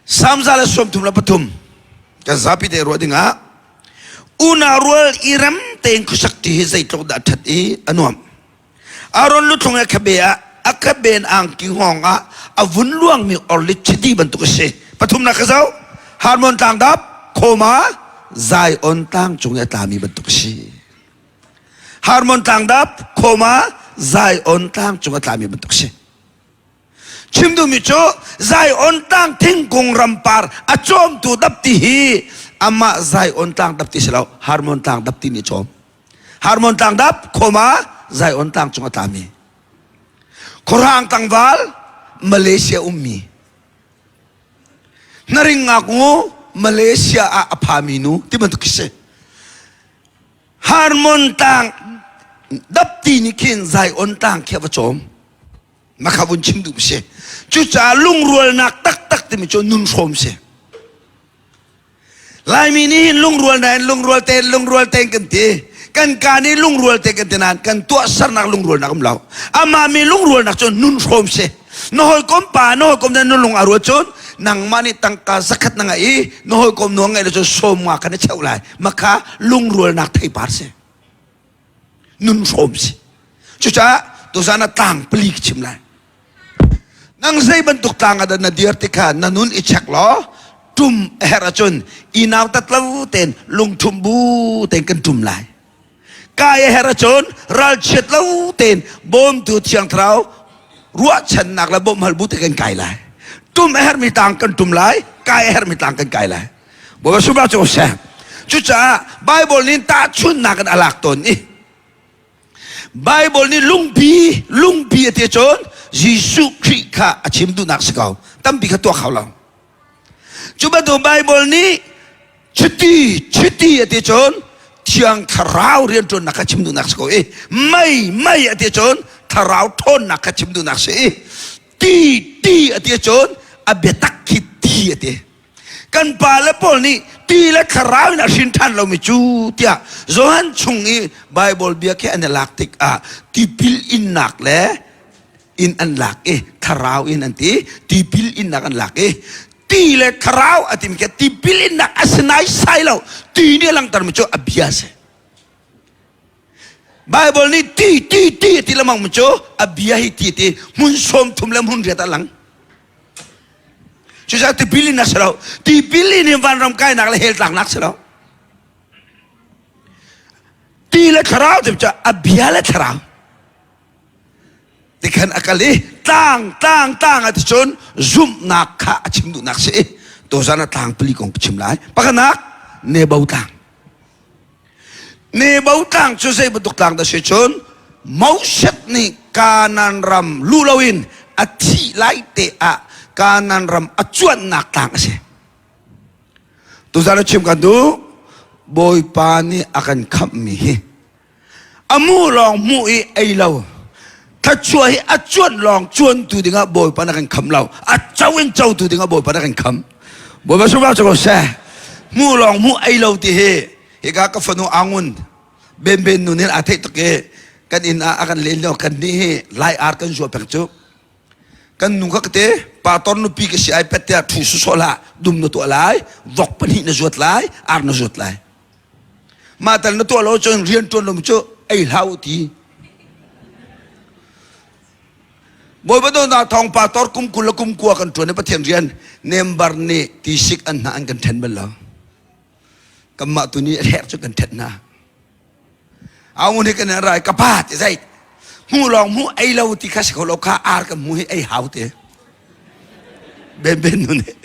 Salm 133 kan zapi te ruah dingah unau rual i rem tein khuasak ti hi zeitluk dah ṭhat i a nuam. Aaron luthlung he khabe ah a khaben angki hngawng ah a vun luangmi orlit chiti bantuk a si. Pathumnak ka zoh. Harmon tlang dap khoma Zion tlang cung i a tlami bantuk a si. Harmon tlang dap khoma Zion tlang cung a tlami bantuk a si. Chim duhmi cu Zion tlang thingkung rampar a cawmtu dapti hi amah Zion tlang dapti si lo Harmon tlang dapti nih cawm. Harmon tlang dap khoma Zion tlang cung a tlami. Khuarang tlangval Malaysia ummi. Hnaring ngaknu Malaysia ah a phami nu ti bantuk khi si. Harmon tlang dapti nih khin Zion tlang khi a va cawm. Makha vun chim duh si. Cucaah lungrualnak taktak timi cu nun hrawm si. Laimi nih hin lungrual nain lungrual tein lungrual tein kan ti. Kan ka nih lungrual te kan ti nain kan tuahsernak lungrualnak um lo. Amah mi lungrualnak cu nun hrawm si. Na hawikom pa na hawikom na lung a ruat cun nangmah nih tangka zakhat na ngeih i na hawikom nu ngeih lo cun sawm nga kan i cheuh lai. Makha lungrualnak theipar si. Nun hrawm si. Cucaah tuzan ah tlang pali ka chim lai. Nang zei bantuk tlang ah dah na dir ti kha na nun i check law tum a herh ahcun i nautat lo tein lungthum bu tein kan tum lai. Kai a herh ahcun ralchiat lo tein bawmtu thiang thlarau ruahchannak le bawmhhal bu te kan kai lai. Tum a herhmi tlang kan tum lai, kai a herhmi tlang kan kai lai. Bawipa subah cu seh. Cucaah Bible nih tahchunhnak in a lak tawn i Bible nih lungpi lungpi a ti cun Jesuh Khrih kha a chim duhnak si ko. Tampi kha tuak hau lo. Cu bantuk Bible nih chiti chiti a ti cun Thiang Thlarau rianṭuannak kha chim duhnak si ko i mei mei a ti cun Thlarau ṭhawnnak kha chim duhnak si i ti ti a ti cun a biatak khi ti a ti. Kan pa le pawl nih ti le thlarau in a hrin ṭhan lomi cu tiah Johan chung i Baibal bia khi an i lak tikah tipil innak le in an lak i thlarau in an ti tipil innak an lak i ti le thlarau a timi khi tipil innak a si naisai lo ti nih a langhtermi cu a bia a si. Baibal nih ti ti ti a ti lengmang mi cu a bia hi ti ti hmun sawm thum le hmun riat a lang. Cucaah tipil in a si lo. Tipil in in vanram kainak le hell tlaknak si lo. Ti le thlarau ti cu a bia le thlarau. Tikhan a kal i tlang tlang tlang a ti cun zumhnak kha a chim duhnak si i tuzan a tlang pali kong ka chim lai. Pakhatnak Nebo tlang. Nebo tlang cu zei bantuk tlang dah si cun Moses nih Kanaan ram luh loin a thih lai te ah Kanaan ram a cuanhnak tlang a si. Tuzan a chim kan duh Bawipa nih a kan khamhmi hi a mu lawng hmuh i ei lo thluachuah hi a cuanh lawng cuantu dingah Bawipa na kan kham lo a co in cotu dingah Bawipa na kan kham Bawipa sungah cu ko seh hmu lawng hmu ei lo ti hi hika ka fanu angun ben ben nun hin aa theih tuk i kan inn ah a kan len lio kan nih hi lai ar kan zuah peng cu kan nu kha ka te pastor nupi ka si ai pet tiah thu sawsawh hlah dum na tuah lai vok pahnih na zuat lai ar na zuat lai Mah tal na tuah lo cun rian ṭuan lo cu ei hlah u ti. Bawipa dawtnak thawng pastor kum 20 le kum 20 kan ṭuan i Pathian rian member nih tisik an hna an kan ṭhen bal lo. Kanmah tu nih herh cu kan ṭhen hna. Aung nih kan rai ka pa ti zait. Hmu lawng hmu ei lo ti kha si kho lo kha ar kan hmu hi ei hau te. Ben ben nu nih.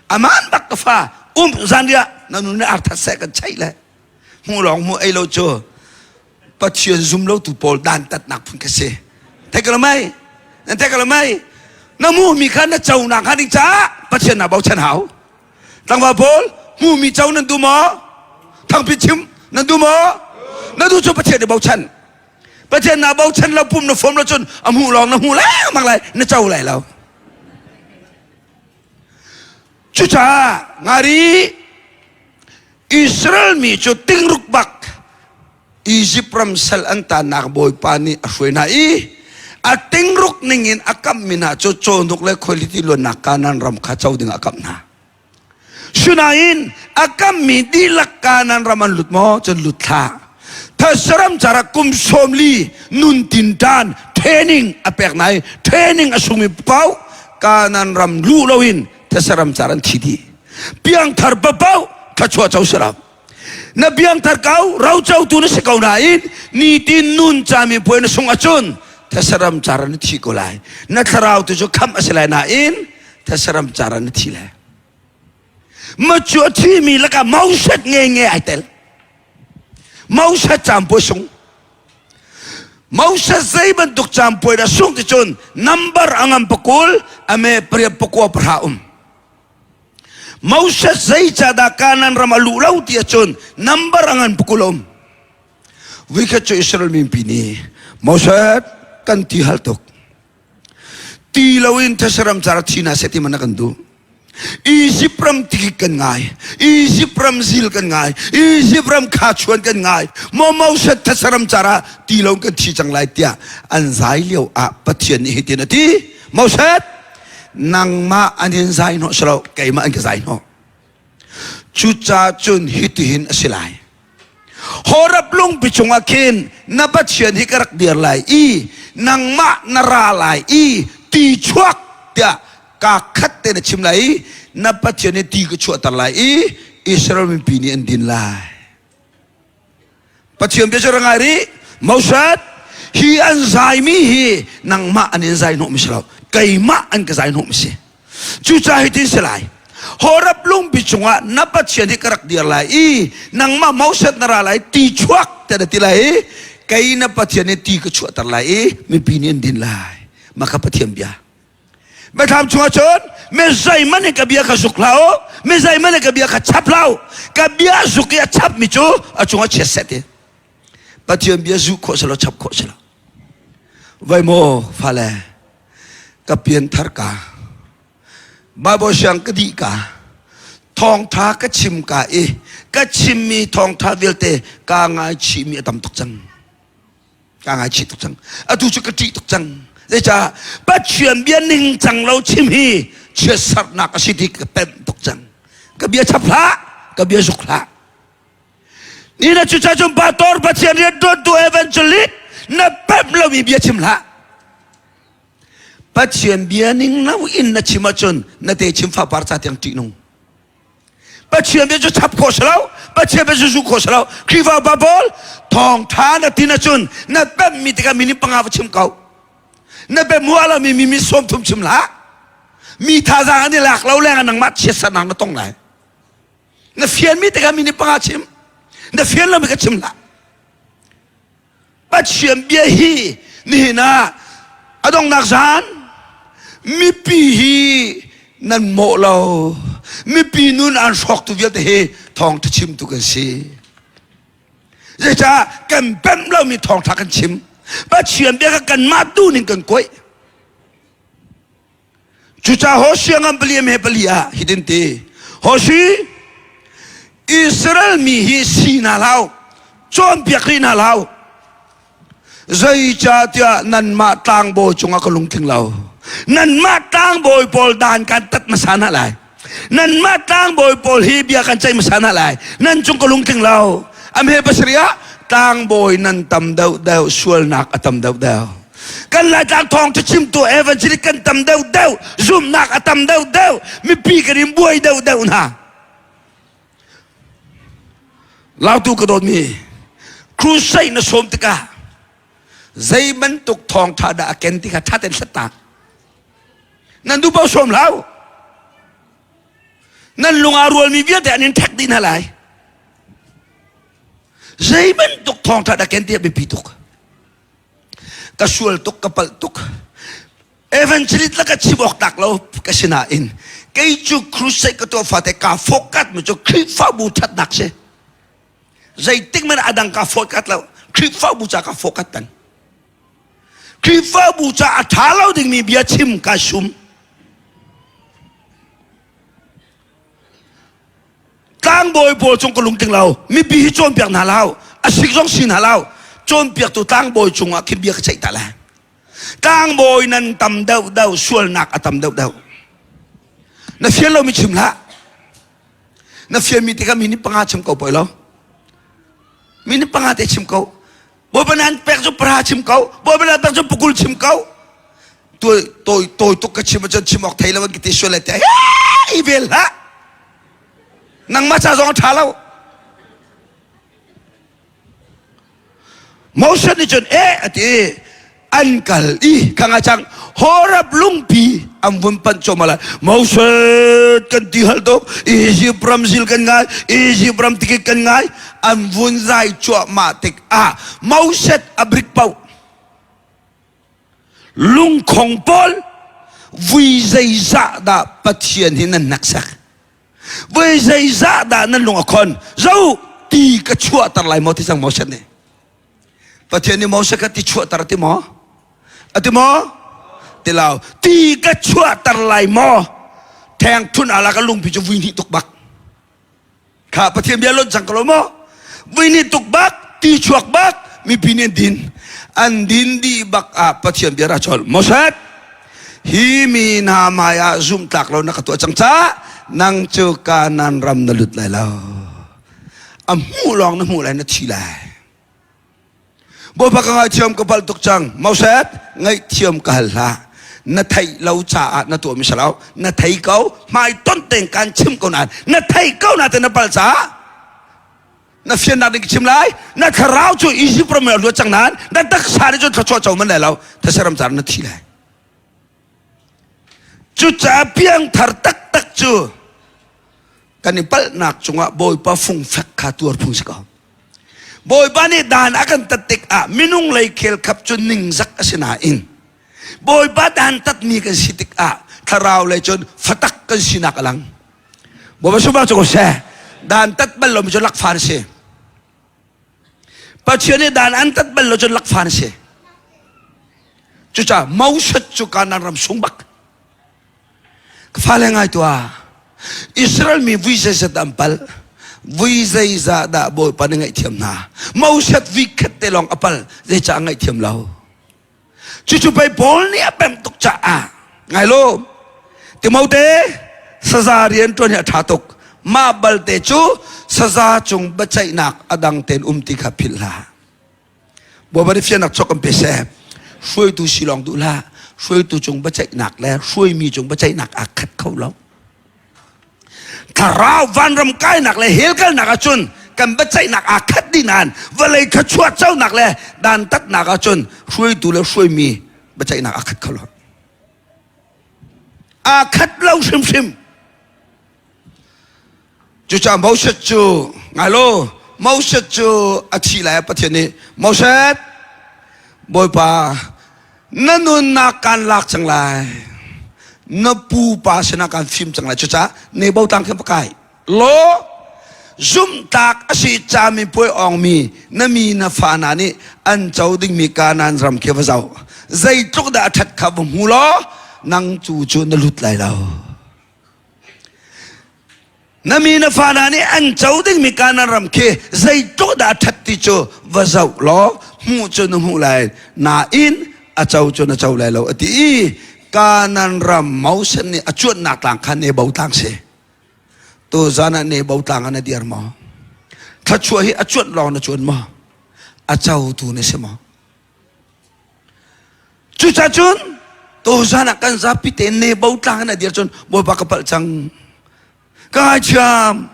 Aman bak ka fa um zanriah na nu nih ar that seh kan chaih le hmu lawng hmu ei lo cu Pathian zum lo tu pawl dantatnak phun ka si. Thei ka lo mei? Nan thei ka lo mei? Na hmuh mi kha na co nak hnga ding caah Pathian na bochan hau. Tlangval pawl hmuhmi co nan duh maw? Thangpi chim nan duh maw? Na duh cu Pathian i bochan. Pathian na bochan lo pum na fom lo cun a hmuh lawng na hmu lengmang lai na co lai lo. Cucaah ngari Israel mi cu tingruk bak Izipt ram sal an tannak Bawipa nih a hruai hna i. A tingruk ningin a kamhmi hna cu cawhnuk le khuahliti luannak Kanaan ram kha co dingah a kamh hna. Sinain a kammi dihlak Kanaan ram an lut maw? Cun lut hlah. Thasaram cara kum 40 nun tintan training a pek nai training a sungmi pau Kanaan ram luh loin thasaram car an thi dih. Piangthar papau thlachuah co si lo. Na biangthar kau roco tu na si ko nain nitin nun cami puai na sung ahcun thasaram car na thi ko lai. Na thlarau tu cu khamh a si lai nain thasaram car na thi lai. Ma cu a thimi lakah Moses nge nge ai tel. Moses campuai sung. Moses zei bantuk campuai dah sung ti cun number a ngam pakul ame pariat pakua pahra um. Moses zeicahdah Kanaan ram a luh lo ti ahcun number a ngan pakul a um. Vikhat cu Israel mipi nih Moses kan ti hal tuk. Ti loin these ram car thi hna seh ti man na kan duh. Egypt ram tikik kan ngai. Egypt ram zil kan ngai. Egypt ram khachuan kan ngai. Maw Moses these ram car ah ti lo kan thi cang lai tiah an zai lio ah Pathian nih hitin a ti. Moses nangmah an in zai hnawh si lo keimah an ka zai hnawh cucaah cun hitihin a si lai Horeb lungpi cungah khin na Pathian hi ka rak dir lai i nangmah na ra lai i ti chuak tiah kaa khat te na chim lai i na Pathian hi ti ka chuahter lai i Israel mipi nih an din lai. Pathian bia cu ra ngai rih. Moses, hi an zaimi hi nangmah an in zai hnawhmi si lo. Keimah an ka zai hnawhmi si. Cucaah hitin si lai. Horeb lungpi cungah na Pathian hi ka rak dir lai i nangmah Moses na ra lai ti chuak te na ti lai i kei na Pathian hi ti ka chuahter lai i mipi nih an din lai. Mah kha Pathian bia. Biathlam chungah cun mi zeihmanh in ka bia kha zuk hlah u, mi zeihmanh in ka bia kha chap hlah u. Ka bia zuk i a chapmi cu a cungah chiat seh ti. Pathian bia zuh khawh si lo, chap khawh si lo. Vai maw fale, ka pianthar ka, Bible siang ka dih ka, thawngtha ka chim ka i ka chimmi thawngtha vialte kaa ngaichihmi a tam tuk cang. Kaa ngaichih tuk cang. Atu cu ka ṭih tuk cang. Zeicah Pathian bia ningcang lo chim hi chiatserhnak a si ti ka pemh tuk cang. Ka bia chap hlah, ka bia zuk hlah. Ni na cucaah cun pastor Pathian rianṭuantu evangelist na pemh lomi bia chim hlah. Pathian bia ning lo in na chim ahcun na te chim fapar ca tiang ṭihnung. Pathian bia cu chap khawh si lo Pathian bia cu zuh khawh si lo Khrihfa upa pawl thawngtha na tin ahcun na pemhmi tikah minute panga va chim ko na biamuah lomi mi mi 30 chim hlah mi thazaang an i lak lo leng ah nangmah chiatsernak na tong lai na fianmi tikah minute panga chim na fian lomi ka chim hlah Pathian bia hi nihin ah a donghnak zan mipi hi nan mawh lo mipi nun an hrawktu vialte hi thawngtha chimtu kan si zeicah kan pemh lomi thawngtha kan chim Pathian bia kha kanmah tu ning kan kuaih Cucaah Hosea ngan pali he pali ah hitin ti Hosi Israel mi hi si hna hlah cawnpiak rih hna hlah zeicahtiah nanmah tlangbawi cungah ka lungtling lo nanmah tlangbawi pawl dan kan tat hmasa hna lai nanmah tlangbawi pawl hi bia kan ceih hmasa hna lai nan cung ka lungtling lo amhe pasarih ah tlangbawi nan tam deuh deuh sualnak a tam deuh deuh Kan Laitlang thawngtha chimtu evangelist kan tam deuh deuh, zumhnak a tam deuh deuh, mipi kan in buai deuh deuh hna. Lautu ka dawtmi, crusade na sawm tikah zei bantuk thawngtha dah a ken ti kha ṭha tein hlat Nan duh paoh sawm hlah Nan lung aa rualmi vialte an in ṭhek dih hna lai. Zei bantuk thawngṭha dah ken ti a biapi tuk. Ka sual tuk, ka palh tuk. Evangelist la ka chim awk tak lo ka si nain kei cu crusade ka tuah fate kaa focus mi cu Khrihfabu thatnak si. Zeitik man adang ka focus lo. Khrihfabu ca ka focus peng. Khrihfabu ca a tha lo dingmi bia chim ka sum. Tlangbawi pawl cung ka lungtling lo. Mipi hi cawnpiak hna lo. A sik zong si hna lo. Cawnpiaktu tlangbawi cungah khin bia ka ceih ta lai. Tlangbawi nan tam deuhdeuh, sualnak a tam deuhdeuh. Na fian lomi chim hlah. Na fianmi tikah minute panga chim ko poi lo. Minute panga te chim ko. Bawipa nan pek cu para chim ko. Bawipa nan pek cu pukul chim ko. Toi toi toi tuk ka chim ahcun chim awk thei lo an ki ti sual lai te. I vel hlah. Nangmah ca zong a ṭha lo. Moses nih cun eh a ti an kal i khang a cang Horeb lungpi an vun panh cuahmah lai Moses kan ti hal tuk Egypt ram zil kan ngai Egypt ram tikik kan ngai an vun zai cuahmah tik ah Moses a brik paoh lungkhong pawl vui zeizah dah Pathian hi nan hneksak Voi zeizah dah nan lung a khon? Zo ti ka chuahter lai maw ti cang Moses nih. Pathian nih Moses kha ti chuahter a ti maw? A ti maw? Ti lo. Ti ka chuahter lai maw? Theng thun ala ka lungpi cu vui hnih tuk bak. Kha Pathian bia lon cang ko lo maw? Vui hnih tuk bak, ti chuak bak, mipi nih an din. An din dih bak ah Pathian bia ra chol. Moses, Hi mi hna hmai ah zumhtlak lo na ka tuah cang caah nang cu Kanaan ram na lut lai lo. A hmuh lawng na hmuh lai na thi lai. Bawipa ka ngaithiam ka palh tuk cang. Moses, ngaihthiam ka hal hlah. Na theih lo caah na tuahmi si lo. Na thei ko, hmai ton tein kan chim ko nain na thei ko nain na palh caah na fiannak ding ka chim lai na thlarau cu Egypt ram in a luat cang nain na taksa nih cun thluachuah co man lai lo thasaram car na thi lai cucaah piangthar taktak cu kan i palhnak cungah Bawipa fungfek kha tuar phung si ko Bawipa nih dan a kan tat tikah minung lei khel khap cu ningzak a si nain Bawipa dan tatmi kan si tikah thlarau lei cun fatak kan sinak a lang Bawipa sungah cu ko seh. Dan tat bal lomi cu lakfa na si. Pathian nih dan an tat bal lo cun lakfa na si. Cucaah Moses cu Kanaan ram sung bak. Ka fale ngai tuah. Israel mi vui zeizat an pal. Vui zeizah dah Bawipa nih ngaihthiam hna. Moses vi khat te lawng a pal. Zeicah a ngaihthiam lo? Cucu pei Paul nih a pemh tuk caah ngai lo Timote saza rian ṭuan hi a ṭha tuk mah balte cu saza cung biaceihnak a dang tein um ti kha philh hlah Bawipa nih fiannak chok kan pe seh hruaitu si lawng duh hlah hruaitu cung biaceihnak le hruaimi cung biaceihnak aa khat kho lo Thlarau vanram kainak le hell kalnak ahcun kan biaceihnak aa khat dih nain vawlei thluachuah conak le dantatnak ahcun hruaitu le hruaimi biaceihnak aa khat kho lo. Aa khat lo hrimhrim. Cucaah Moses cu ngai law Moses cu a thi lai ah Pathian nih Moses Bawipa na nunnak kaan lak cang lai na pupa sinah kaan fim cang lai cucaah Nebo tlang khin va kai law zumhtlak a si cami puai awngmi na mi na fa hna nih an co dingmi Kanaan ram khi va zoh zeitluk dah a ṭhat kha va hmu law nang cu cu na lut lai lo Na mi na fa hna nih an co dingmi Kanaan ram khi zeitluk dah a ṭhat ti cu va zoh law hmuh cu na hmuh lai nain a co cu na co lai lo a ti i Kanaan ram Moses nih a cuanhnak tlang kha Nebo tlang si. Tuzan ah Nebo tlang ah na dir maw? Thluachuah hi a cuanh lawng na cuan maw? A cotu na si maw? Cucacun tuzan ah kan zapi te Nebo tlang in a dir cun Bawipa ka palh cang ka ngaithiam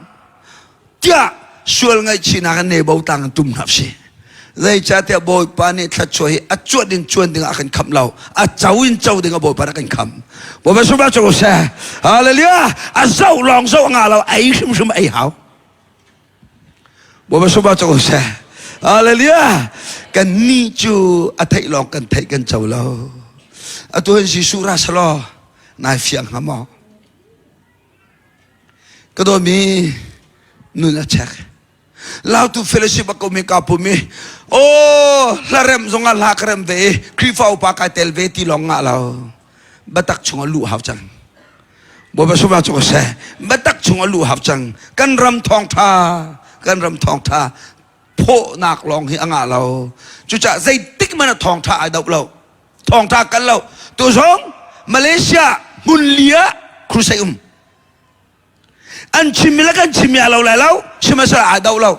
tiah sual ngaihchihnak in Nebo tlang in tum hna si. Zeicahtiah Bawipa nih thluachuah hi a cuanh in cuan ding ah a kan khamh lo. A co in co ding ah Bawipa nih a kan khamh. Bawipa sungah cu seh. Hallelujah. A zoh lawng zoh a ngah lo, ei hrimhrim ei hau. Bawipa sungah cu seh. Hallelujah. Kan nih cu a theih lawng kan theih kan co lo. Atu hin Jesuh ra selaw nai fiang hnga maw? Ka dawmi nun a chek. Lautu fellowship a komi ka pumi oh hlarem zong ah hla ka rem ve i Khrihfa upa kai tel ve ti lawng ngah lo. Biatak chung a luh hau cang. Bawipa sungah cu seh. Biatak chung a luh hau cang. Kan ram thawngtha, kan ram thawngtha phawhnak lawng hi a ngah lo. Cucaah zeitik hmanh ah thawngtha ai doh lo. Thawngtha kal lo. Tu zong Malaysia hmun li ah crusade um. An chimmi le kan chimmi a lo lai lo. Sihmanhsehlaw aa do lo.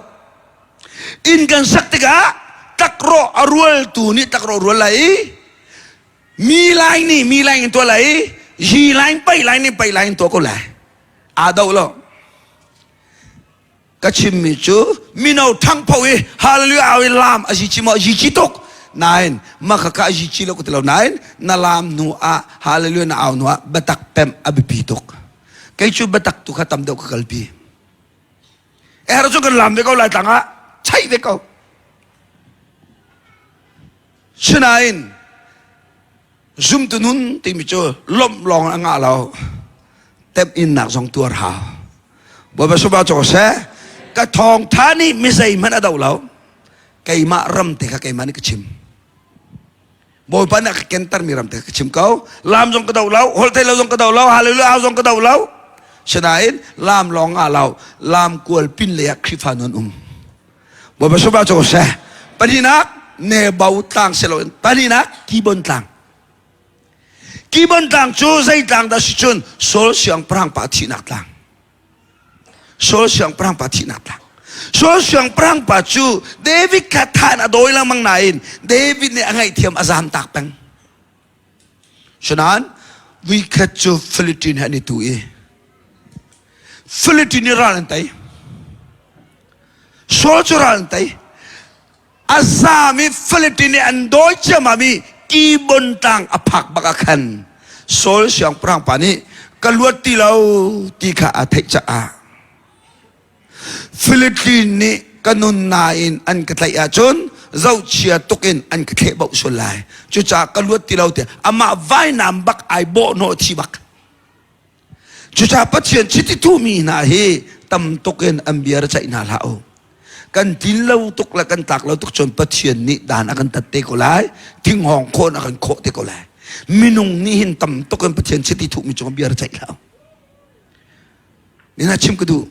Inn kan sak tikah tlakrawh a rualtu nih tlakrawh rual lai i mi lai nih mi lai in tuah lai i yi lai pai lai nih pai lai in tuah ko lai. Aa do lo. Ka chimmi cu mino ṭhangpho i hallelujah au i laam a zici maw? A zici tuk. Nain makhaka a zici lo ka ti lo nain na laam hnu ah hallelujah na au hnu ah biatak pemh a biapi tuk. Kei cu biatak tu kha tam deuh ka kalpi. Er cu kan laam ve ko lai tlang ah chaih ve ko. Sinain Zumtu nun timi cu lawmh lawng a ngah lo. Temhinnak zong tuar hau. Bawipa sungah cawk seh. Ka thawngtha nih mi zeihmanh a do lo. Keimah ram te kha keimah nih ka chim. Bawipa nih a ka kentermi ram te kha ka chim ko. Lam zong ka do lo, holh lo zong ka do lo, hallelujah zong ka do lo. Sinain lam lawng ngah lo, lam kual pin lei ah Khrihfa nun um. Bawipa sungah cu seh. Pahnihnak Nebo tlang si loin pahnihnak Kibon tlang. Kibon tlang cu zei tlang dah si cun Saul siangpahrang pa thihnak tlang. Saul siangpahrang pa thihnak tlang. Saul siangpahrang pa cu David kha than a dawi lengmang nain David nih a ngaihthiam a zamtak peng. Sinain vuikhat cu Philippine he an i tu i Philippine nih ral an tei. Saul cu ral an tei. A zaam i Philippine nih an dawi ciammam i Kibon tlang a phak bak ah khan Saul siangpahrang pa nih ka luat ti lo ti kha aa theih caah Philippine nih ka nun nain an ka tlaih ahcun zohchia tuk in an ka thleh boh sual lai. Cucaah ka luat ti lo tiah amah vainam bak ai bawh hnawh thi bak. Cucaah Pathian chiti tuhmi hna hi tam tuk in an bia ra ceih hna hlah u. Kan tlin lo tuk le kan tlak lo tuk cun Pathian nih dan a kan tat te ko lai, thinghawng khawn a kan khawh te ko lai. Minung nih hin tam tuk in Pathian chiti thuhmi cung bia ra ceih hlah u. Nina chim ka duh.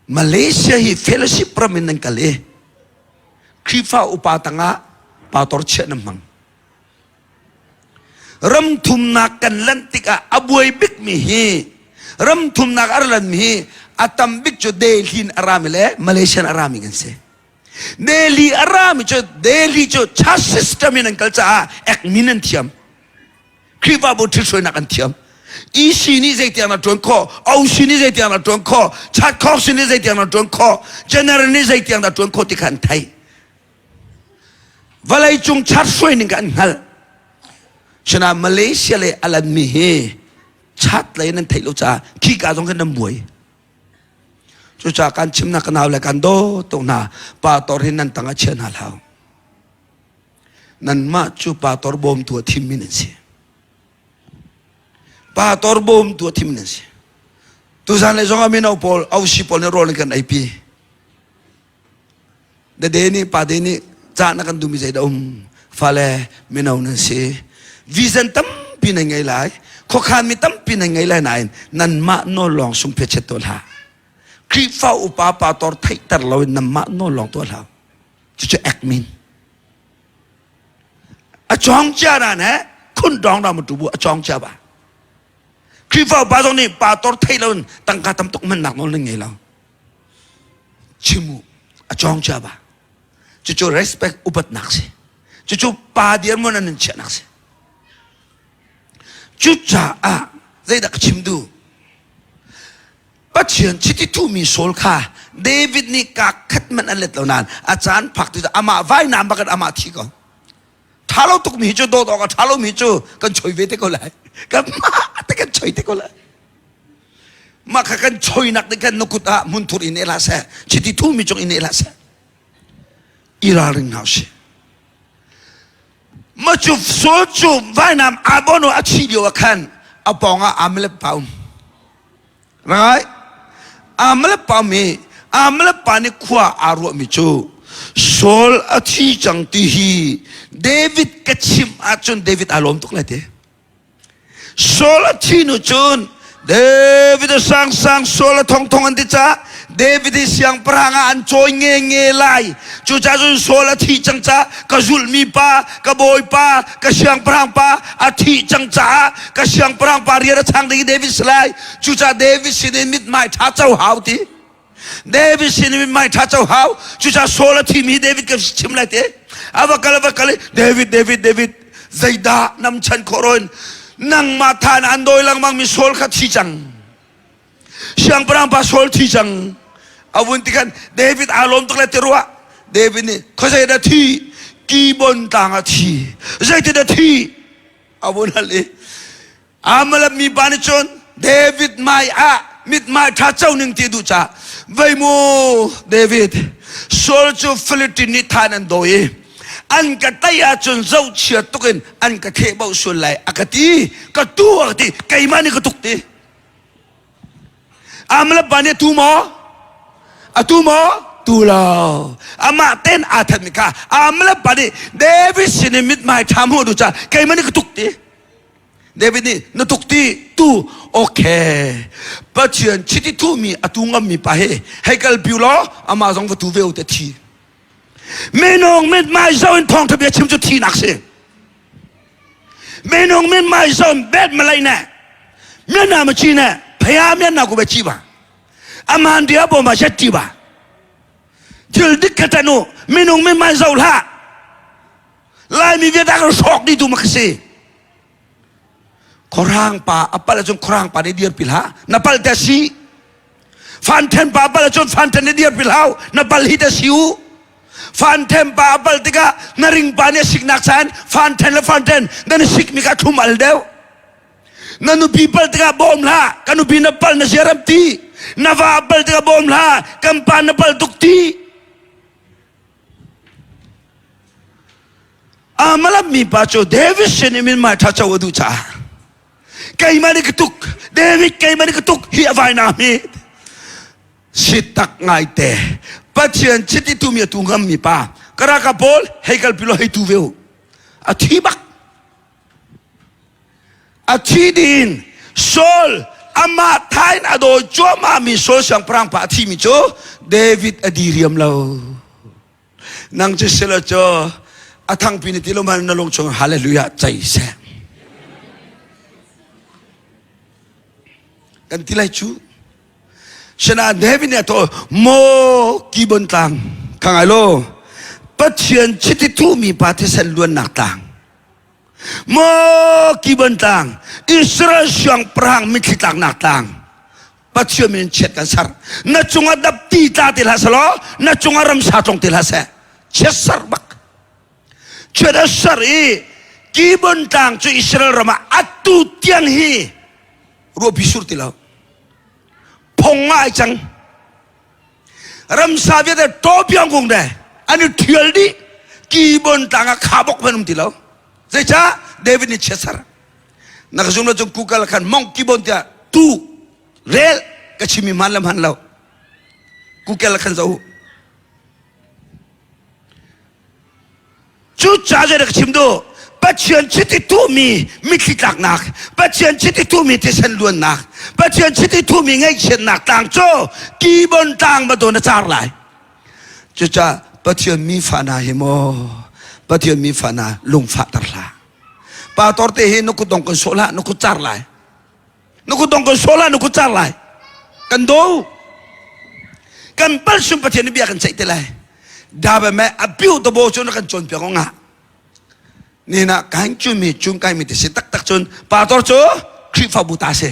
Malaysia hi fellowship ram in nan kal i Khrihfa upa tangah pastor chiah nan hmang. Ram thumnak kan lanh tikah a buai bikmi hi ram thumnak a lanmi hi a tam bik cu Delhi in a rami le Malaysia in a rami kan si. Delhi a rami cu Delhi cu church system in an kal caah ekmin an thiam. Khrihfabu ṭhithruainak an thiam. EC nih zeitiang na ṭuan khawh, OC nih zeitiang na ṭuan khawh, Chatkhawk nih zeitiang na ṭuan khawh, General nih zeitiang na ṭuan khawh ti kha an theih. Vawlei cung chat hruai ning kha an hngalh. Sina Malaysia le alan mi hi chat lei nan theih lo caah khika zong khan nan buai. Cucaah kan chimnak ka nau le kan daw tuk hna pa tor hin nan tang ah chia hna hlah. Nanmah cu pastor bawmtu a thimmi nan si. Pastor bawmtu a thimmi nan si. Tuzan le zong ah mino pawl, ausi pawl nih rawl in kan eipi. Dade nih, pade nih ca na kan duhmi zeidah um? Fale mino nan si. Vision tampi nan ngei lai. Khuakhan mi tampi nan ngei lai nain nanmah nawl lawng sung phe tuah hlah. Khrihfa upa pastor theihter loin nanmah nawl lawng tuah hlah. Cucu ekmin. A chong chia na ne khun dong da mu tu bu a chong chia ba. Khrihfa upa zong nih pastor theih lo in tangka tam tuk hmannak nawl nan ngei lo. Chimu a chong chia ba. Cucu respect upatnak si. Cucu pa dirhmun an in chiahnak si. Cucaah zeidah ka chim duh? Pathian chiti thuhmi Saul kha David nih kaa khat hmanh an let lo nain a caan phak ti amah vainam bak in amah thi ko. Ṭha lo tukmi hi cu dawt awk a ṭha lomi cu kan choi ve te ko lai. Kan mah te kan choi te ko lai. Mah kha kan choinak nih khan na kut ah hmunthur in hlah seh, chiti thuhmi cung in hlah seh. I ralring hna usih. Mah cu Saul cu vainam aa bawhnu a thi lio ah khan a pawng ah Amalek pa um. Right? Amalek pa mi Amalek pa nih khua aa ruahmi cu Saul a thi cang ti hi David ka chimh ahcun David aa lawm tuk lai te. Saul a thi nu cun David a sangsang Saul a thongthong an ti caah. David hi siangpahrang ah an cawi nge nge lai. Cucaah cun Saul a thih cang caah ka zulhmi pa, ka bawipa, ka siangpahrang pa a thih cang caah ka siangpahrang pa rian a chang ding i David si lai. Cucaah David sin in mithmai ṭha co hau ti. David sin in mithmai ṭha co hau. Cucaah Saul a thimi hi David ka chim lai te. A va kal a va kal i David, David, David, zeidah nam chan khawh roin nangmah than an dawi lengmang mi Saul kha thi cang. Siangpahrang pa Saul thi cang. A vun ti khan David aa lawm tuk le ti ruah. David nih khuazei dah thi? Kibon tlang ah thi. Zeitin dah thi? A vun hal i Amalek mi pa nih cun David hmai ah mithmai ṭha co ning ti duh caah vei mu David Saul cu Philistine nih than an dawi i an ka tei ahcun zohchia tuk in an ka thehbauh sual lai a ka ti ka tu a ka ti keimah nih ka tuk ti Amalek pa nih a tu maw? A tu maw? Tu lo. Amah ten aa thanmi kha Amalek pa nih David sin in mithmai ṭha hmuh duh caah keimah nih ka tuk ti. David nih na tuk ti tu okay. Pathian chiti thuhmi a tu ngammi pa he hei kal piu law amah zong va tu ve u te thi. Minung mithmai zoh in thawngṭha bia chim cu thinak si. Minung mithmai zoh in bet malai ne mian ma chi ne phaya mian na ku be chi ba aman dia bo ma shet ti ba thil dik kha tan u minung mithmai zoh hlah Laimi vialte kan hrawk dih tu ma si. Khorang pa a pal ahcun khorang pa nih dirpi hlah. Na pal te si. Fanthen pa a pal ahcun fanthen nih dirpi hlah. Na pal hi te si u. Fanthen pa a pal tikah na ring pa nih a siknak caan fanthen le fanthen nan sik mi kha thlum al deuh. Na nupi pal tikah bawm hlah. Ka nupi na pal na siaram ti. Na va a pal tikah bawm hlah. Kan pa na pal tuk ti. Amalek mipa cu David sin i mithmai ṭha co a duh caah keimah nih ka tuk David keimah nih ka tuk hi a vai na mi si tak ngaite Pathian chiti tu mi a tu ngam mi pa ka raka pawl hei kalpi lo hei tu ve u a thi bak a thi din Saul amah thain a dawi cuahmah mi Saul siangpahrang pa a thi mi cu David a diriam lo nang cu silo cu a thangpi ni ti lo man na lung chung hallelujah cei seh kan ti lai cu Sina David nih a to maw kibon tlang kha ngai lo Pathian chiti thuhmi pa thisen luannak tlang Maw Kibon tlang, Israel siangpahrang mitthli tlaknak tlang, Pathian min chiat kan ser. Na cungah dapti tla ti hlah selaw, na cungah ramsa tlong ti hlah seh. Chiat ser bak. Chiat a ser i Kibon tlang cu Israel ram ah atu tiang hi ruahpi sur ti lo. Phong ah ai cang. Ramsa vialte tawpiang kung de an i ṭhial dih kibon tlang ah khabok hmanh um ti lo zeicah David nih chiatser na ka zum lo cun Google khan mong kibon tiah tu rel ka chimmi hman le hman lo Google khan zoh Cucaah zei dah ka chim duh? Pathian chiti tuhmi mitthli tlaknak, Pathian chiti tuhmi thisen luannak, Pathian chiti tuhmi ngaihchiatnak tlang cu kibon tlang bantuk na car lai. Cucaah Pathian mi fa hna hi maw Pathian mi fa hna lungfahter hlah. Pastor te hi na kut dong kan sawh hlah, na kut car lai. Na kut dong kan sawh hlah, na kut car lai. Kan do. Kan pal sum Pathian nih bia kan ceih te lai. Dabe me apiu to bo cu na kan cawnpiak o nga. Ni na kan cu mi cung kai mi te si taktak cun pastor cu Khrihfabu ta si.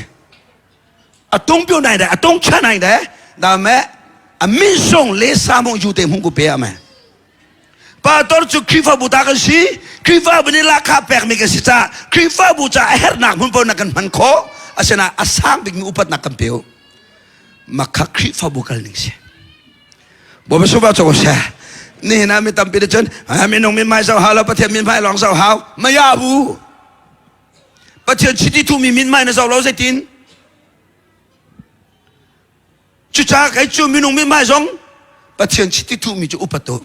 A tung piu nai dai, a tung cha nai dai. Da me a min song le sa mong ju te hmung ku pe a me. Pastor cu Khrihfabu ta kan si. Khrihfabu nih lahkhah pekmi kan si caah Khrihfabu caah a herhnak hmun paoh na kan hman khawh. Asinain a sang bikmi upatnak kan pe u. Makha Khrihfabu kal ning si. Bawipa suba cu seh. Nihin ah mi tampi nih cun minung min hmai zoh hau lo Pathian min hmai lawng zoh hau. Maya bu. Pathian chiti thumi min hmai na zoh lo zeitin? Cucaah kei cu minung mithmai zong Pathian chiti thuhmi cu upat u.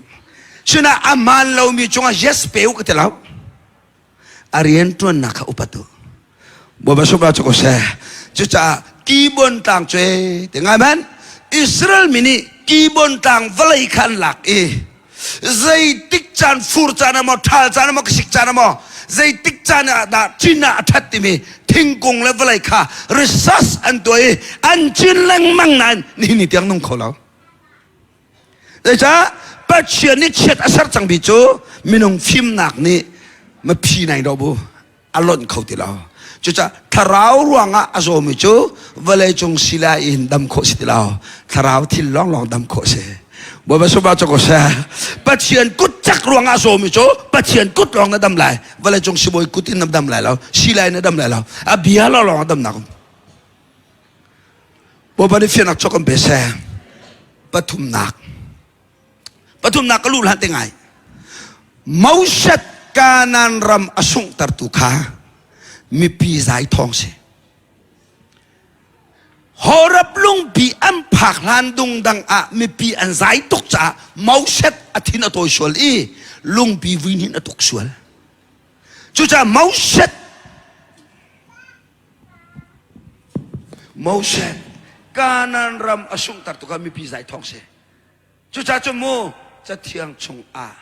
Sinah a hmaan lomi cungah yes pe u ka ti lo. A rian ṭuannak kha upat u. Bawipa sungah cu ko seh. Cucaah kibon tlang cu ti ngai man. Israel mi nih Kibon tlang vawlei kha an lak i zeitik caan fur caan ah maw ṭhal caan ah maw sik caan ah maw zeitik caan ah dah cin ah a ṭhat timi thingkung le vawlei kha research an tuah i an cin lengmang nain nihin ni tiang nung kho lo. Zeicah Pathian nih chiat a ser cangmi cu minung fimnak nih maphi nai do bu a lonh kho ti lo. Cucaah thlarau ruangah a zawmi cu vawleicung sila in dam khawh si ti lo. Thlarau thil lawnglawng dam khawh si. Bawipa sungah cu ko seh. Pathian kut cak ruangah a zawmi cu Pathian kut lawng na dam lai. Vawleicung sibawi kut in na dam lai lo. Silai na dam lai lo. A bia lawnglawng a damnak um. Bawipa nih fiannak cawk kan pe seh. Pathumnak. Pathumnak ka luh hlan te ngai. Moses Kanaan ram a sunghtertu kha mipi zai thawng si. Horeb lungpi an phak hlan dungdang ah mipi an zai tuk caah Moses a thin a tawi sual i lungpi vui a tuk sual. Cucaah Moses Moses Kanaan ram a sunghtertu kha mipi zai thawng si. Cucaah cu mu Cathiang chungah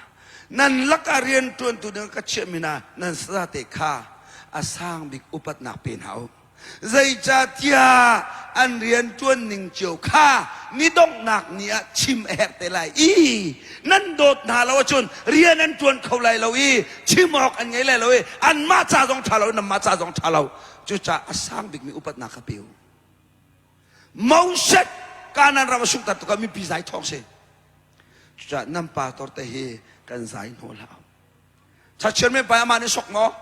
nan lakah rianṭuantu ding ka chiahmi hna nan sazate kha a sang bik upatnak pe hna u. Zeicahtiah an rianṭuan ning cio kha ni donghnak ni ah chim a herh te lai i nan dawt hna lo ahcun rian an ṭuan kho lai lo i chim awk an ngei lai lo i anmah ca zong ṭha lo nanmah ca zong ṭha lo. Cucaah a sang bikmi upatnak kha pe u. Moses Kanaan ram a sunghter tukah mipi zai thawng si. Cucaah nan pastor te hi kan zai hnawh hlah. Church chairman pa amah nih sok maw?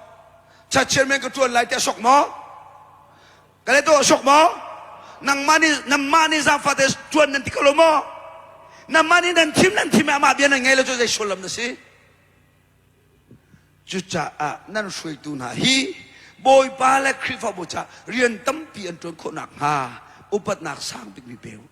Church chairman ka tuan lai tiah sok maw? Ka le to sok maw? Nangmah nih nangmah nih zaangfah te tuan nan ti ko lo maw? Nangmah nih nan thim nan thim amah bia nan ngei lo cu zei sullam na si? Cucaah nan hruaitu hna hi Bawipa le Khrihfabu caah rian tampi an ṭuan khawh nakhnga upatnak sang bikmi pe u.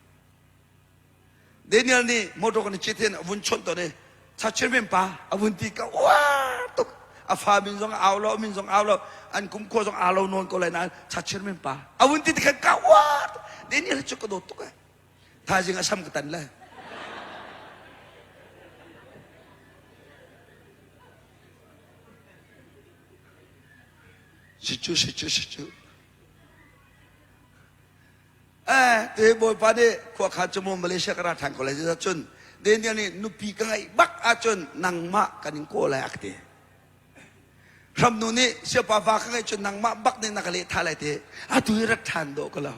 Daniel nih motor kan i cit hin a vun chawnh tawn i chairman pa a vun ti ka uar tuk a fa min zong au lo min zong au lo an kum khua zong aa lo nawn ko lai nain chairman pa a vun ti tikhan ka uar Daniel cu ka dawt tuk eh thaizing a sam ka tan le Si cu si cu si cu. Eh, te bawipa nih khua khan cu mu Malaysia ka ra ṭhan ko lai cun Daniel nih nupi ka ngeih bak ahcun nangmah kan in kawl lai a ka ti. Hramnu nih siapa va ka ngeih cun nangmah bak nih na ka leh tha lai ti. Atu hi rat ṭhan dawh ka lo.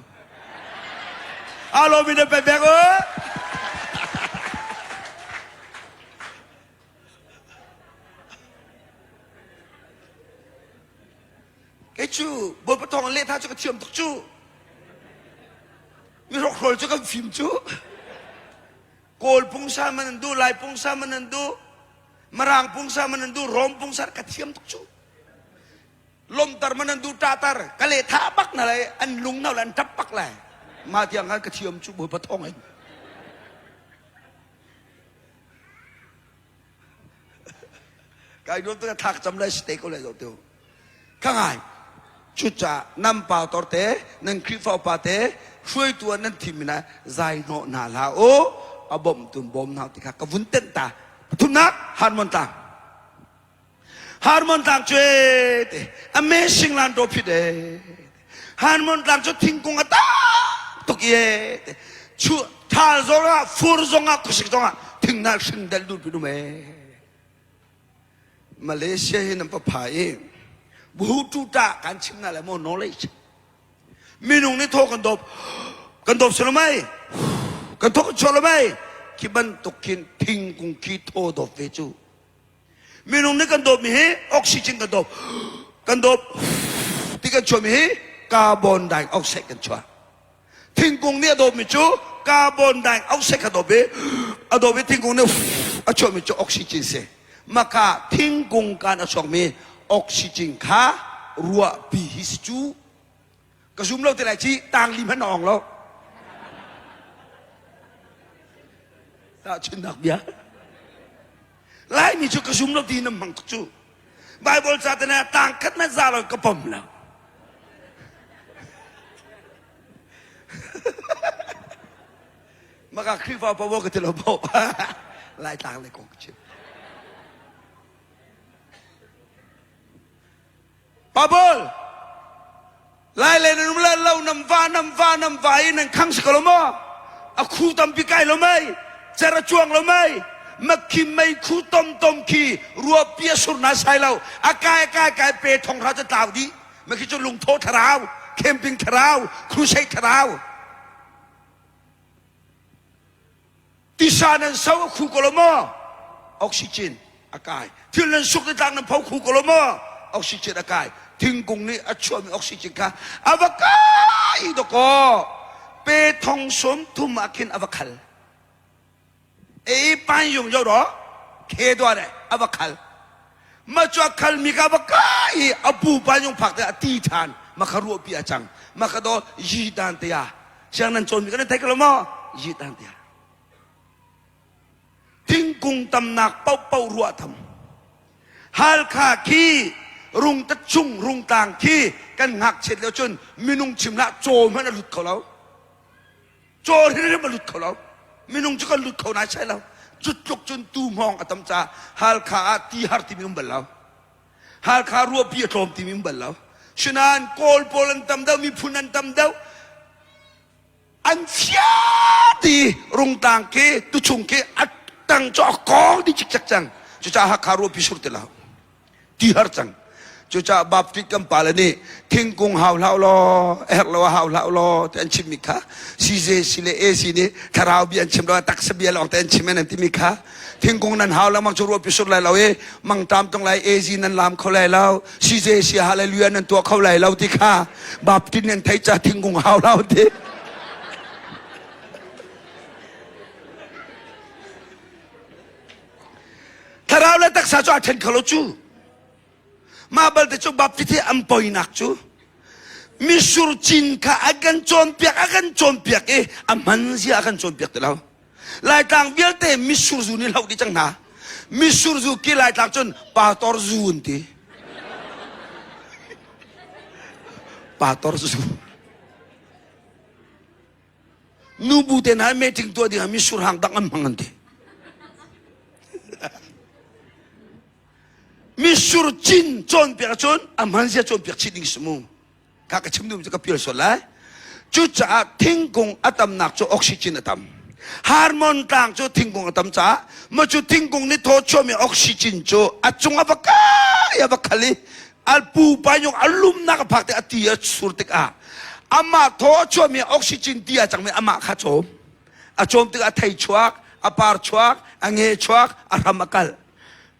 Alo mi na pe bek u. Kei cu Bawipa thawng in lehthah cu ka thiam tuk cu. Mi hrokhrawl cu kan fim cu. Kawl pungsa man an duh, Lai pungsa man an duh, Mirang pungsa man an duh, Rom pungsa ka thiam tuk cu. Lomtar man an duh, ṭahtar ka lehthah bak na lai, an lung na an ṭap bak lai. Mah tiang khan ka thiam cu Bawipa thawng in. Kai nuam tuk thak cam lai si te ko lai zo tu. Ka ngai. Cucaah nan pastor te, nan Khrihfa upa te, hruaitu ah nan thim na zai hnawh hna hlah u. A bawmh tun bawm hna ti kha ka vun tenh ta. Pathumnak Harmon tlang. Harmon tlang cu te amazing lan do phit e. Harmon tlang cu thingkung a tam tuk i te. Chu thal zong ah fur zong ah khuasik zong ah thing na hring del dul pin um e. Malaysia hi nan papha i buhu tu ta kan chim na le mo knowledge minung nih thaw kan dawp kan dawp si lo mei kan thaw kan chuah lo mei khi bantuk khin thingkung khi thaw dawp ve cu Minung nih kan dawpmi hi oxygen kan dawp. Kan dawp ti kan chuahmi hi carbon dioxide kan chuah. Thingkung nih a dawpmi cu carbon dioxide kha dawp i a dawp i thingkung nih a chuahmi cu oxygen si. Maka thingkung kan a chuakmi oxygen kha ruahpi hi si cu. Ka zum lo ti lai ci tangli hmanh na ong lo. Tahchunhnak bia. Laimi cu ka zum lo ti nan hmang cu. Bible ca te na tang khat na za lo ka pom lo. Maka Khrihfa pa ka ti lo bo. Laitlang le kong ka chim. Pabol Lai le nan um le lo nam va nam va nam va i nan khang si ko lo maw? A khu tampi kai lo mei, cer a cuang lo mei, makhi mei khu tom tom khi ruahpi a sur na sai lo, a kai kai kai pe thong hra cu tlau dih. Makhi cu lungtho thlarau, camping thlarau, crusade thlarau. Tisa nan so a khu ko lo maw? Oxygen a kai. Thil nan suk i tlang nan pho khu ko lo maw? Oxygen a kai. Thingkung nih a chuahmi oxygen kha a va kai dawkaw. Pe thong sawm thum ah khin a va khal. E pan yung yo ro khe dua re a va khal. Ma cu a khal mi ka va kai i a pu pan yung phak te a ti than. Ma kha ruah pi a cang. Ma kha do yi dan te ya. Siang nan cawnmi kan thei ko lo maw? Yi tan tiah. Thingkung tamnak paohpaoh ruah tham. Halkha khi rungtat chung rungtlang khi kan ngakchiat lio cun minung chim hlah caw hmanh a lut kho lo. Caw hrimhrim a lut kho lo. Minung cu kan lut kho nai sai lo. Cu tluk cun tu hmawng a tam caah Halkha ah ti har timi um bal lo. Halkha ruahpi a tlawm timi um bal lo. Sinain Kawl pawl an tam deuh, miphun an tam deuh. An chia ti rungtlang khi tuchung khi a tang cu a kong dih cikcek cang. Cucaah Hakha ruahpi sur ti lo. Ti har cang. Cucaah Baptist kan pale nih thingkung hau hlah law, herh lo hau hlah law ti an chimmi kha CJC le AC nih thlarau bia an chim lo taksa bia lawng te an chim an timi kha Thingkung nan hau lengmang cu ruahpi sur lai lo i mangṭam tung lai AZ nan lam kho lai lo CJC hallelujah nan tuah kho lai lo ti kha Baptist nan theih ca thingkung hau lo ti. Thlarau le taksa cu aa ṭhen kho lo cu. Mah balte cu Baptist hi an poinak cu misur cin kha a kan cawnpiak a kan cawnpiak i a hman zia a kan cawnpiak ti lo. Laitlang vialte mitsur zu nih hloh dih cang hna. Mitsur zu ki Laitlang cun pastor zu an ti. Pastor zu. Nubu te hna meeting tuah ding ah mitsur hang dang an hmang an ti. Mitsur cin cawnpiak cun a hman zia cawnpiak chih ding si mu. Kha ka chim duhmi cu ka pial sual lai. Cucaah thingkung a tamnak cu oxygen a tam. Harmon tlang cu thingkung a tam caah ma cu thingkung nih thaw chuahmi oxygen cu a cung a va kai a va khal i a pupa yung a lumnak a phak tik a ti a sur tikah amah thaw a chuahmi oxygen ti a cangmi amah kha cawm. A cawm tikah a thei chuak, a par chuak, a nge chuak, a hram a kal.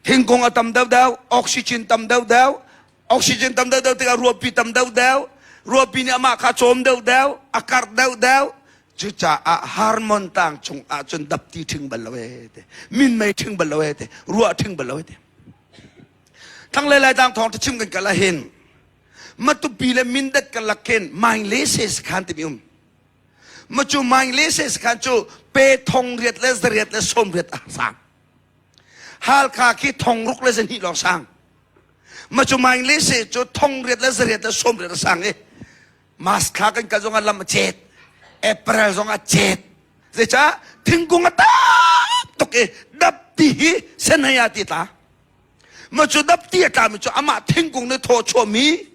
Thingkung a tam deuhdeuh, oxygen tam deuhdeuh, Oxygen tam deuhdeuh tikah ruahpi tam deuhdeuh, ruahpi nih amah kha cawm deuhdeuh, a karh deuhdeuh. Cucaah Harmon tlang chung ahcun dapti ṭhing bal lo ee te, minmei ṭhing bal lo ee te, ruah ṭhing bal lo ee te. Thlanglei Laitlang thawng chim kan kal ahhin Matupi le Mindat karlak khin Maing le Se sakhan timi um. Macu Maing le Se sakhan cu pe thong riat le zariat le sawm riat a sang. Halkha khi thong ruk le zahnih lawng sang. Ma cu maing le se cu thong riat le zariat le sawm riat a sang i mas thla kan kal zong ah lam a cet. April zong a cet. Zeicah thingkung a tam tuk i dapti hi senhei ah ti tla. Ma cu dapti a tlami cu amah thingkung nih thaw chuahmi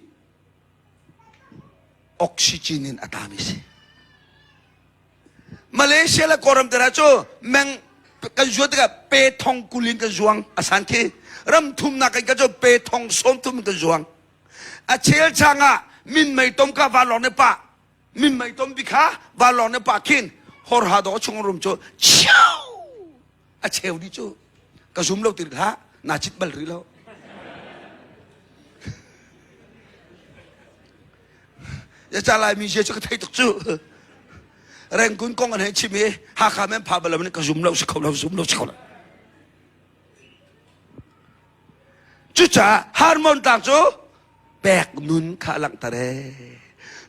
oxygen in a tlami si. Malaysia le Kawlram te hna cu meng kan zuan tikah pe thong kul in kan zuang a san khi ram thumnak kan cu pe thong sawm thum in kan zuang a chel chang ah min mei tom ka vanlawng ne pa min mei tom bi kha vanlawng ne pa khin hor ha do chung rum cu chiao a cheu di cu ka zum lo ti hlah na chit bal rih lo Ya Laimi zia cu ka thei tuk cu. Rengkun kong an hei chim i Hakha men pha bal lo ka zum lo si kho lo zum lo si kho lo. Cucaah Harmon tlang cu pek nun kha langhter ee.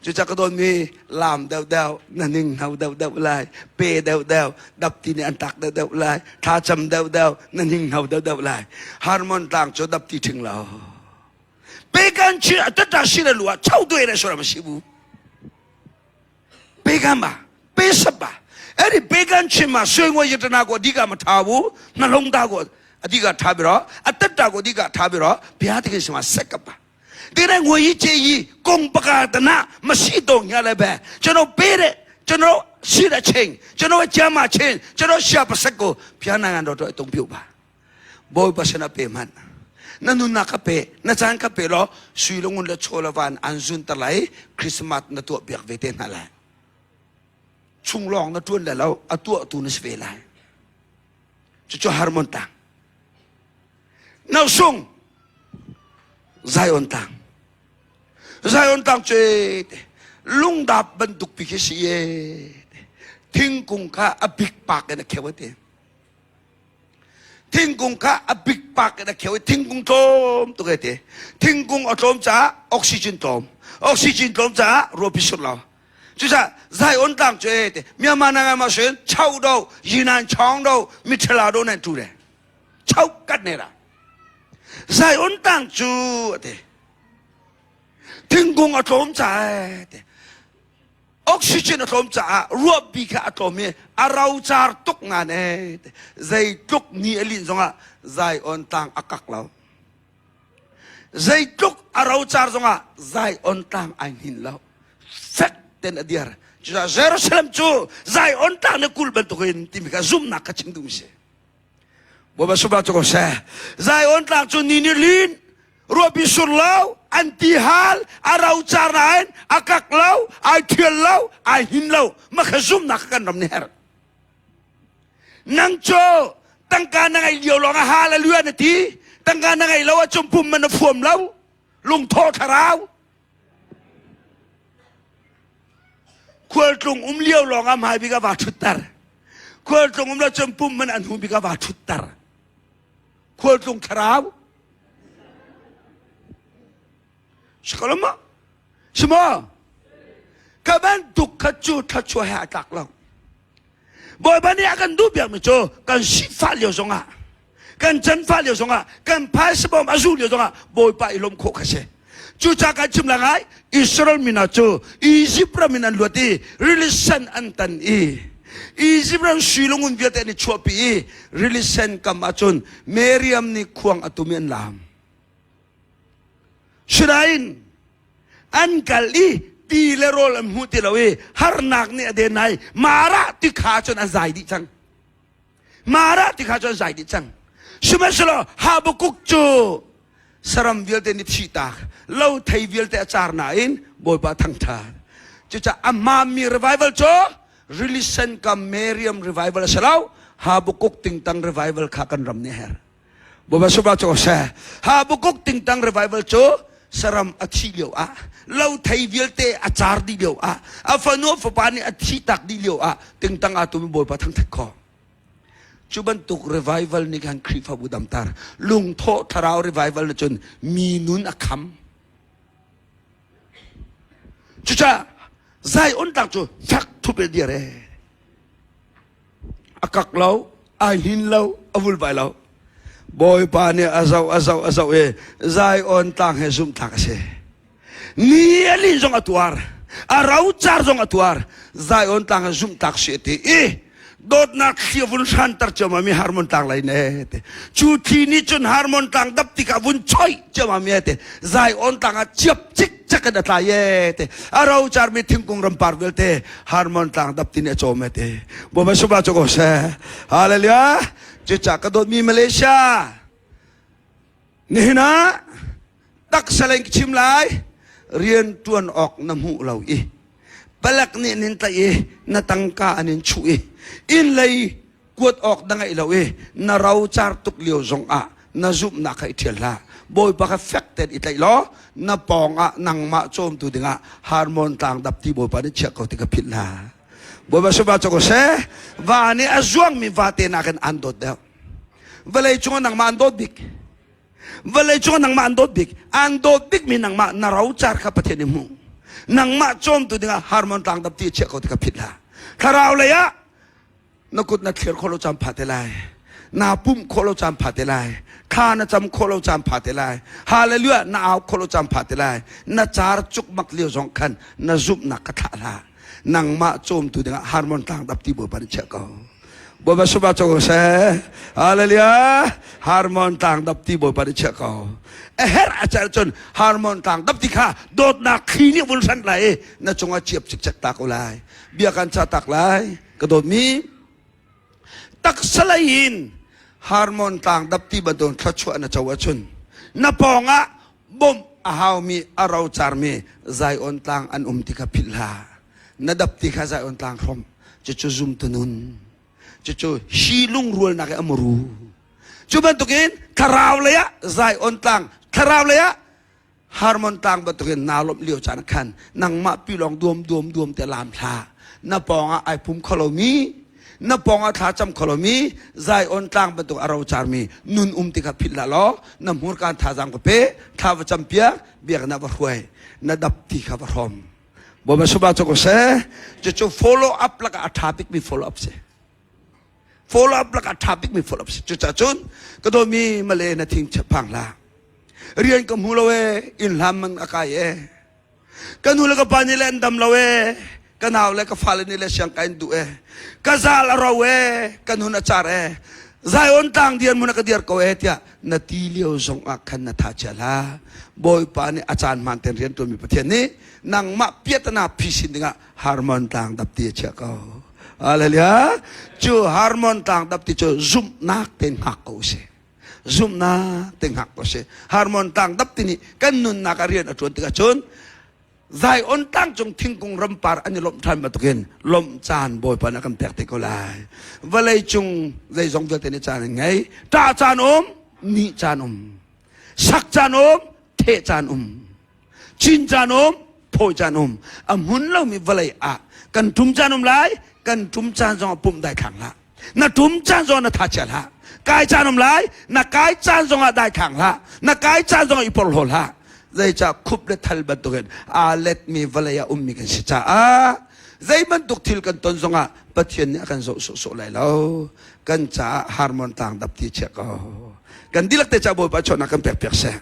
Cucaah ka dawtmi laam deuhdeuh, na ning hno deuhdeuh lai, pe deuhdeuh, dapti nih an tak deuhdeuh lai, thlacam deuhdeuh, na ning hno deuhdeuh lai. Harmon tlang cu dapti ṭhing lo. Pekan chi tata si le lua chau due le sura ma si bu. Pekan ba. ပေးဆက်ပါအဲ့ဒီပေးကမ်းခြင်းမှာဆွေငွေယတနာကိုအဓိကမထားဘူးနှလုံးသားကိုအဓိကထားပြီးတော့အသက်တာကိုအဓိကထားပြီးတော့ဘုရားသခင်ရှင်မှာဆက်ကပ်ပါဒီတဲ့ငွေကြီးချေကြီးကုံပကာတနာမရှိတော့ညာလည်းပဲကျွန်တော်ပေးတဲ့ကျွန်တော်ရှိတဲ့ချင်းကျွန်တော်ကျမ်းမာချင်းကျွန်တော်ရှာပစက်ကိုဘုရားနိုင်ငံတော်အတွက်အသုံးပြုပါ ဘောပါစနာပေမန်နနုနာကပေနချန်ကပေလောဆွေလုံးလချောလဝန်အန်ဇွန်တလိုက်ခရစ်မတ်နတူဘက်ဝေတဲ့နာလိုက် chung lawng na ṭuan le lo a tuahtu na si ve lai cucu Hermon tlang Nausung Zion tlang Zion tlang cu lungdap bantuk pi khi si e thingkung kha a bik pak in a kheu ate Thingkung kha a bik pak in a kheu i thingkung tlawm tuk e ti. Thingkung a tlawm caah oxygen tlawm. Oxygen tlawm caah ruapi sur lo. Cucaah Zion tlang cu e ti. Myanmar nangan ma sin chau do, Yinan chong do, Mithila do nan tu de. Chau kat ne ra. Zion tlang cu ati. Thingkung a tlawm caah ti. Oxygen a tlawm caah ruahpi kha a tlawm i a rocar tuk ngan ee. Zeitluk ni a linh zongah Zion tlang a kak lo. Zeitluk a rocar zongah Zion tlang ai hnin lo. Fek ten a diar. Cucaah Jerusalem cu Zion tlang nih kulh bantukin timi kha zumhnak kha chim duhmi si. Bawipa subah cu ko seh. Zion tlang cu ni nih lin, ruahpi sur lo, an ti hal, a rocar nain a kak lo, ai thial lo, ai hin lo. Mah kha zumhnak kan ram nih herh. Nang cu tangka na ngeih lio lawng ah hallelujah na ti. Tangka na ngeih lo ahcun pum man na fuam lo. Lungthawh thlarau. Khualtlung um lio lawng ah hmai bik ah vaa ṭhutter. Khualtlung um lo cun pum man an hnu bik ah vaa ṭhutter. Khualtlung thlarau. Si ko lo maw? Si maw? Ka bantuk kha cu thluachuah he aa tlak lo. Bawipa nih a kan duh piakmi cu kan sifah lio zongah kan canfah lio zongah kan phaisa bawm a zuh lio zongah Bawipa i lawm khawh kha si. Cucaah kan chim lai ngai Israel mi hna cu Egypt ram in an luat i rili sen an tan i Egypt ram sui le ngun vialte an i chuahpi i rili sen kam ahcun Miriam nih khuang a tum i an laam. Sinain an kal i ti le rawl an hmu ti lo i harnak nih a den ai Marah ti kha cun an zai dih cang. Marah ti kha cun an zai dih cang. Sihmanhsehlaw Habakkuk cu saram vialte nih thihtak lo thei vialte a car nain Bawipa thangṭhat. Cucaah a hmaanmi revival cu rili sen kam Miriam revival a si lo Habakkuk tingtang revival kha kan ram nih a herh. Bawipa subah cu seh. Habakkuk tingtang revival cu saram a thi lio ah lo thei vialte a car dih lio ah a fanu a fapa nih a thi tak dih lio ah tingtang aa tumi Bawipa thangthat kho. Cu bantuk revival nih khan Khrihfabu damtar lungthawh thlarau revival na cun mi nun a kham. Cucaah Zion tlang cu fak thup in dir e. A kak lo, ai hnin lo, a vulvai lo. Bawipa nih a zoh, a zoh, a zoh i Zion tlang he zumhtlak a si. Ni a lin zong a tuar, a rocar zong a tuar. Zion tlang he zumhtlak si a ti i dawtnak thli a vun hranter ciammam i Hermon tlang lei ne ti. Cu thli nih cun Hermon tlang dap tikah vun choih ciammam i ti. Zion tlang ah ciap cikcek in a tlai e ti. A rocarmi thingkung rampar vialte Hermon tlang dap ti nih a cawm e ti. Bawipa subah cu ko seh. Hallelujah. Cucaah ka dawtmi Malaysia nihin ah taksa lei chim lai rian ṭuan awk na hmuh lo i palek nih nin tlaih i na tangka an in chuh i inn lei kuat awk na ngeih lo i na rocar tuk lio zong ah na zumhnak kha i ṭhial hlah bawipa kha fek tein i tlaih law na pawng ah nangmah cawmtu dingah Harmon tlang dapti bawipa nih chiah ko ti ka philh hlah bawipa subah cu ko seh va nih a zuangmi vate nakin an dawt deuh vawlei cungah nangmah an dawt bik vawlei cungah nangmah an dawt bik an dawt bikmi nangmah na rocar kha Pathian nih hmuh nangmah cawmtu dingah Harmon tlang dapti a chiah ko ti ka philh hlah thlarau lei ah na kut na thlir khawh lo caan pha te lai naa pumh khawh lo caan pha te lai thla na cam khawh lo caan pha te lai hallelujah na au khawh lo caan pha te lai na car cukmak lio zong khan na zumhnak ka thlah hlah. Nangmah cawmtu dingah Harmon tlang dapti Bawipa nih chiah ko. Bawipa suba co ko seh. Hallelujah. Harmon tlang dapti Bawipa nih chiah ko. A herh a cer cun Harmon tlang dapti kha dawtnak thli nih vun hranh lai i na cungah ciap cikcek ta ko lai. Bia kan cha tak lai. Ka dawtmi taksa lei in Harmon tlang dapti bantuk thluachuah na co ahcun na pawngah bawmh a haumi a rocarmi Zion tlang an um ti kha philh hlah. Na dapti kha Zion tlang hrawmh. Cucu zumtu nun. Cucu hi lungrualnak i a muru. Cu bantukin thlarau lei ah Zion tlang, thlarau lei ah Harmon tlang bantukin naa lawmh lio caan khan nangmah pilawng duam duam duam te lam hlah. Na pawngah ai pum kho lomi, na pawngah thla cam kho lomi, Zion tlang bantuk a rocarmi nun um ti kha philh hlah law na hmurka thazaang ka pe, thla va cam piak, biakinn ah va hruai, na dap ti kha va hrawm. Bawipa subah cu ko seh, cucu follow up lakah a ṭha bikmi follow up si. Follow up lakah a ṭha bikmi follow up si. Cucaah cun ka dawmi male na thing phang hlah. Rian ka hmu lo ee, inn hlan man a kai ee. Ka nu le ka pa nih le an dam lo ee. Ka nau le ka fale nih le siang ka in duh ee. Ka zal a ro ee, ka nun a car ee. Zion tlang dian mun a ka diar ko ee tiah na ti lio zong ah khan na tha chia hlah. Bawipa nih a caan hmaan tein rian ṭuanmi Pathian nih nangmah piatana phisin dingah Harmon tlang dapti a chiah ko. Hallelujah. Cu Harmon tlang dapti cu zumhnak tein hngak ko usih. Zumhnak te hngak ko si. Harmon tlang dapti nih kan nunnak ah rian a ṭuan tikah cun Zion tlang cung thingkung rampar an i lawmh ṭhan bantukin lawmh caan Bawipa nih a kan pek te ko lai. Vawlei cung zeizong vialte nih caan an ngei. Ṭah caan um, ni caan um. Sak caan um, theh caan um. Cin caan um, phawi caan um. A hmun lomi vawlei ah kan ṭum caan um lai, kan ṭum caan zong ah pumh dai thlang hlah. Na ṭum caan zong na tha chia hlah. Kai caan um lai, na kai caan zong ah dai thlang hlah. Na kai caan zong ah i porhlaw hlah. Zeicah khup le thal bantukin aa letmi vawlei ah ummi kan si caah zei bantuk thil kan ton zongah Pathian nih a kan zoh sawhsawh lai lo. Kan caah Harmon tlang dapti chia ko. Kan dihlak te caah Bawipa chawhnak kan pek piak seh.